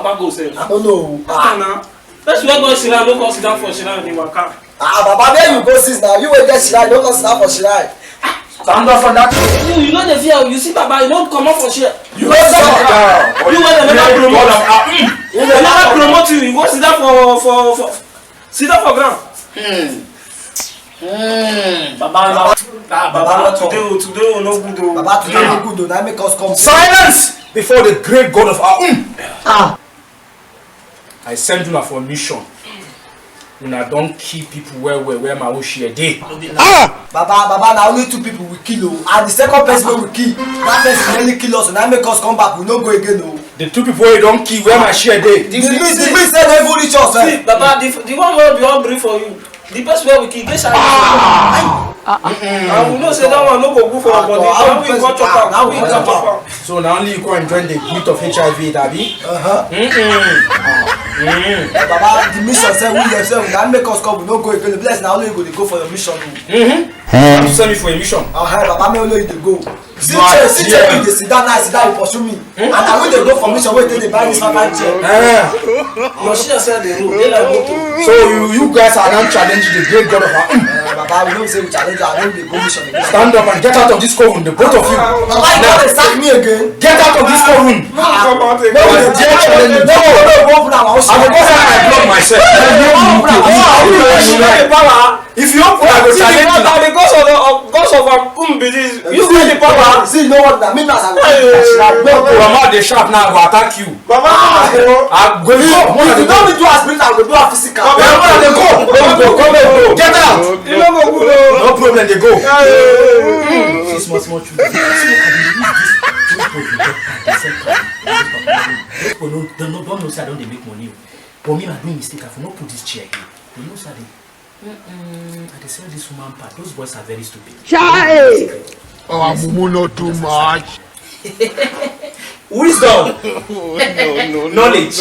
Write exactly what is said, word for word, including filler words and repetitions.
Papa go sef. I don't know. Ah, na. Person wey go shrine no come sit down for shrine dey waka. Ah, Baba, where you go since now? You wey get shrine, no come sit down for shrine. Stand up from that chair. You, you no dey fear. You see, Baba, you no comot for chair. You go sit down. You wey dem never promote. Ah, mm. Dem never promote you. You go sit down for for for sit down for ground. Hmm. Baba, Baba, Baba, today o, today o no good o. Baba, today no good o. Now make us come. Silence before the great God of our. Mm. Ah, I send una for mission. Una don kill people well well where my own share dey. Baba, Baba, na only two people we kill o. And the second person wey we kill, that person nearly kill us. Now make us come back. We no go again o. The two people wey you don kill where my share dey. The means, the means say no even reach us. Eh? See, Baba, the, the one wey we wan bring for you, the person wey we kill, get sharp. And we know say that one no go good for our body. Now we go chop am. Now we go chop am. So na only you come enjoy the gift of H I V, abi? Uh-huh. Mm-mm. Mm. Eh, Baba, the mission say we yourself, now make us come. We no go again. Bless, na only you go dey go for your mission o. Mm-hmm. You send me for a mission. Uh-huh, Baba, me only you dey go. See, Right, chair, see, chair, yeah. you dey sit down now, sit down for show me. And I will dey go for mission wey take dey buy this papa chair. Eh. Your share sef dey roll. Dey like motor. So you, you guys are now challenging the great God of our. Mm. Eh, Baba, we know say we challenge, I no dey go mission again. Stand up and get out of this coven, the both of you. Baba, you don dey sack me again. Get out of this coven. Come out No, again. you dare challenge me. No, no, no, open our house. I go go hide and block myself. You get the power. If you open, I go See the challenge power. you. Because of the, because of am, um, be this. You get the power. See, you know what? Na me pass am. Hey. Your mouth dey sharp now, I go attack you. Baba, I go go. If you no be do as spirit, I go do am physical. Baba, Come on, dey go. Come on, dey go. Come on, dey go. Get out. you no go good o. No problem, dey go. See small small children. See, I dey use this two people dey get at the same time. Those people no, dem no, don't know say I don dey make money o. But me, I do mistake. I for no put this chair here. Dem no say I dey. Mm-mm, I dey sell this woman part. Those boys are very stupid. Chai! Our mumu not too much. Wisdom, knowledge.